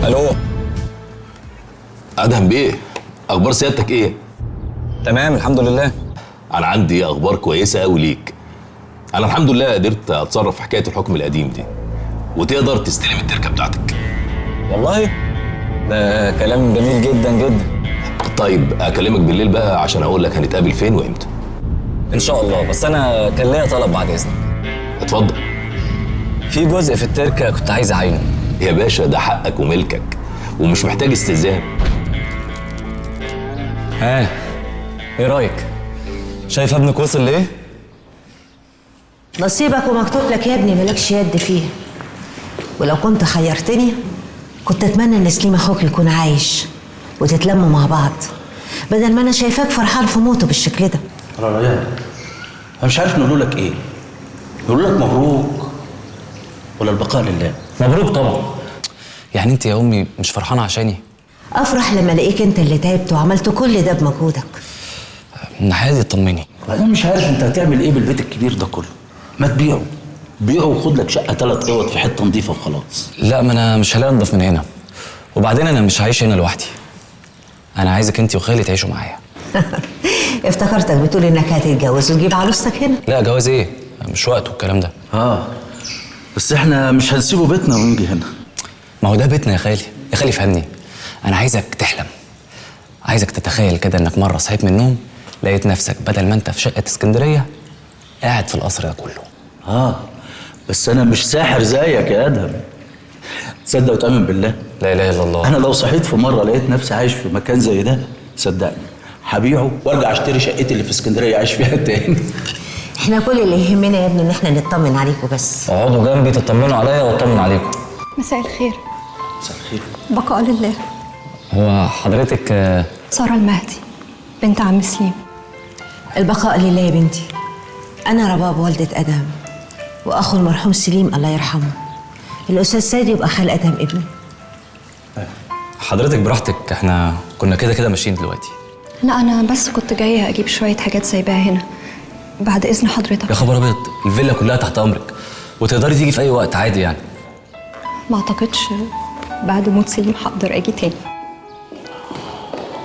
الو. ادهم بيه، اخبار سيادتك ايه؟ تمام الحمد لله. انا عندي اخبار كويسة قوي ليك. انا الحمد لله قدرت اتصرف في حكاية الحكم القديم دي، وتقدر تستلم التركة بتاعتك. والله ده كلام جميل جدا جدا. طيب اكلمك بالليل بقى عشان اقول لك هنتقابل فين وامتى. ان شاء الله، بس انا كان ليا طلب بعد اذنك. اتفضل. في جزء في التركة كنت عايز اعينه. يا باشا ده حقك وملكك ومش محتاج استئذان. ها ايه رايك؟ شايف ابنك وصل لايه؟ نصيبك ومكتوب لك يا ابني، مالكش يد فيه. ولو كنت خيرتني كنت اتمنى ان سليم اخوك يكون عايش وتتلموا مع بعض، بدل ما انا شايفاك فرحان في موته بالشكل ده. ريان انا مش عارف نقول لك ايه. نقول لك مبروك ولا البقاء لله؟ مبروك طبعا. يعني انت يا امي مش فرحانة عشاني؟ افرح لما الاقيك انت اللي تعبت وعملت كل ده بمجهودك. من حياتي اطمني. انا مش عارف انت هتعمل ايه بالبيت الكبير ده كله. ما تبيعه، بيعه وخد لك شقه 3 اوض في حتة نظيفة وخلاص. لا ما انا مش هلاقي انضف من هنا، وبعدين انا مش هعيش هنا لوحدي. انا عايزك انت وخالي تعيشوا معايا. افتكرتك بتقول انك هتتجوز وتجيب عروستك هنا. لا جواز ايه؟ مش وقته الكلام ده. بس احنا مش هنسيبه بيتنا ونيجي هنا. ما هو ده بيتنا يا خالي. يا خالي فهمني، انا عايزك تحلم، عايزك تتخيل كده انك مرة صحيت من النوم لقيت نفسك بدل ما انت في شقه اسكندرية قاعد في القصر ده كله. بس انا مش ساحر زيك يا ادهم. تصدق وتؤمن بالله؟ لا اله الا الله. انا لو صحيت في مرة لقيت نفسي عايش في مكان زي ده صدقني هبيعه وارجع اشتري شقتي اللي في اسكندرية عايش فيها تاني. احنا كل اللي يهمنا يا ابني ان احنا نطمن عليكم بس. اقعدوا جنبي تطمنوا عليا واطمن عليكم. مساء الخير. مساء الخير. بقاء لله. هو حضرتك؟ سارة المهدي بنت عم سليم. البقاء لله يا بنتي. انا رباب والدة ادهم واخو المرحوم سليم الله يرحمه. الاستاذ سيد يبقى خال ادهم ابني. حضرتك براحتك، احنا كنا كده كده ماشيين دلوقتي. لا انا بس كنت جاية اجيب شوية حاجات سايباها هنا بعد اذن حضرتك. يا خبر ابيض، الفيلا كلها تحت امرك وتقدري تيجي في اي وقت عادي يعني. ما اعتقدش بعد موت سليم هقدر اجي تاني.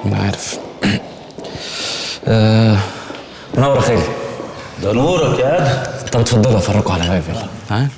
مين عارف. منور يا خالي. ده نورك يا ادهم. طب اتفضلوا افرجكوا على باقي الفيلا. ها؟